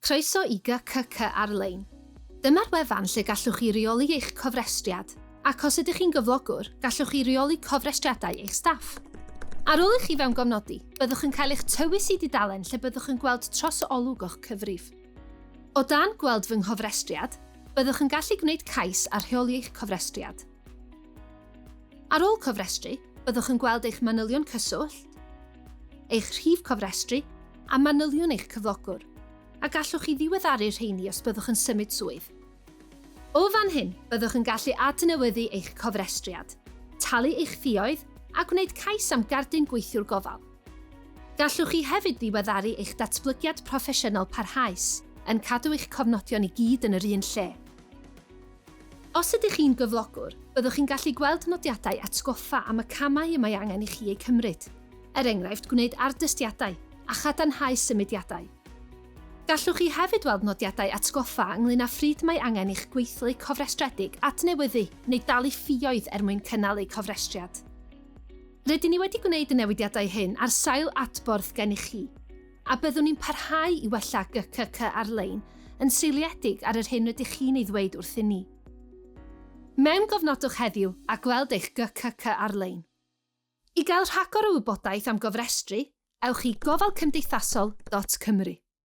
Croeso i GCC Ar-lein. Dyma'r wefan lle gallwch chi reoli eich cofrestriad, ac os ydych chi'n gyflogwr, gallwch chi reoli cofrestriadau eich staff. Ar ôl i chi fewngofnodi, byddwch yn cael eich tywys i dudalen lle byddwch yn gweld tros olwg o'ch cyfrif. O dan Gweld fy nghofrestriad, byddwch yn gallu gwneud cais a rheoli eich cofrestriad. Ar ôl cofrestru, byddwch yn gweld eich manylion cyswllt, eich rhif cofrestru a manylion eich cyflogwr, a gallwch chi ddiweddaru'r rheini os byddwch yn symud swydd. O fan hyn, byddwch yn gallu adnewyddu eich cofrestriad, talu eich ffioedd a gwneud cais am gardyn gweithiwr gofal. Gallwch chi hefyd ddiweddaru eich datblygiad proffesiynol parhaus, yn cadw eich cofnodion i gyd yn yr un lle. Os ydych chi'n gyflogwr, byddwch chi'n gallu gweld nodiadau atgoffa am y camau y mae angen i chi eu cymryd, er enghraifft gwneud ardystiadau a chadarnhau symudiadau. Gallwch chi hefyd weld nodiadau atgoffa ynglŷn â phryd mae angen i'ch gweithlu cofrestredig adnewyddu neu dalu ffioedd er mwyn cynnal eu cofrestriad. Rydyn ni wedi gwneud y newidiadau hyn ar sail adborth gennych chi. A byddwn ni'n parhau i wella GCC ar-lein yn seiliedig ar yr hyn rydych chi'n ei ddweud wrthyn ni. Mewngofnodwch heddiw a gweld eich GCC ar-lein. I gael rhagor o wybodaeth am gofrestru, ewch i gofalcymdeithasol dot cymru.